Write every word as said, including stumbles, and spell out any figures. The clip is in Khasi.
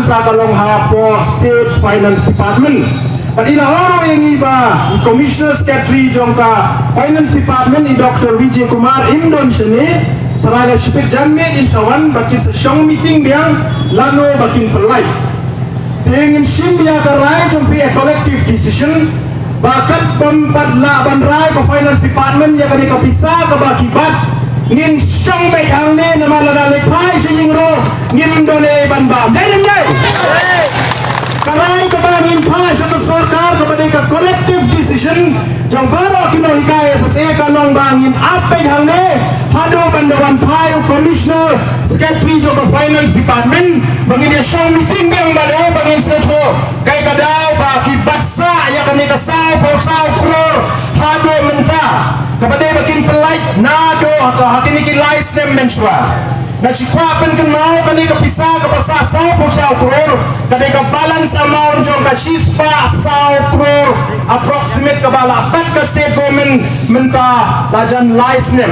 ka long hapoh State Finance Department. Bad i la ong ruh ïa ngi ba i Commissioner Secretary jong ka Finance Department, i Doctor Vijay Kumar, im don shane. Trai la shipit janmiet in sa wan ba kin sa shong meeting biang lano ba kin pynlait. Te ngin shim ïa ka rai jong phi, a collective decision, ba kat bym pat lah ban rai ka Finance Department ïa kane ka pisa kaba ki bat, ngin shong beit hangne, namar lada leit phai sha ïing ruh ngim don ei ban bam. Dei ne em dei? Ka rai kaba ngin phah sha ka sorkar kaba dei ka collective decision jong baroh ki nonghikai S S A ka long ba ngin ap beit hangne haduh ban da wan phai u Commissioner Secretary jong ka Finance Department, ba ngin ïa shong meeting biang bad u, ba ngin sngewthuh kaei ka daw ba ki bat sah ïa kane ka sawphew saw klur haduh mynta, kaba dei ba kin pynlait naduh ha ka, ha kine ki lai snem mynshuwa. Nga shu kwah pynkynmaw, kane ka pisa kaba sah sawphew saw klur ka dei ka balance amount jong ka shispah saw klur approximate kaba la bat ka state government mynta la jan lai snem.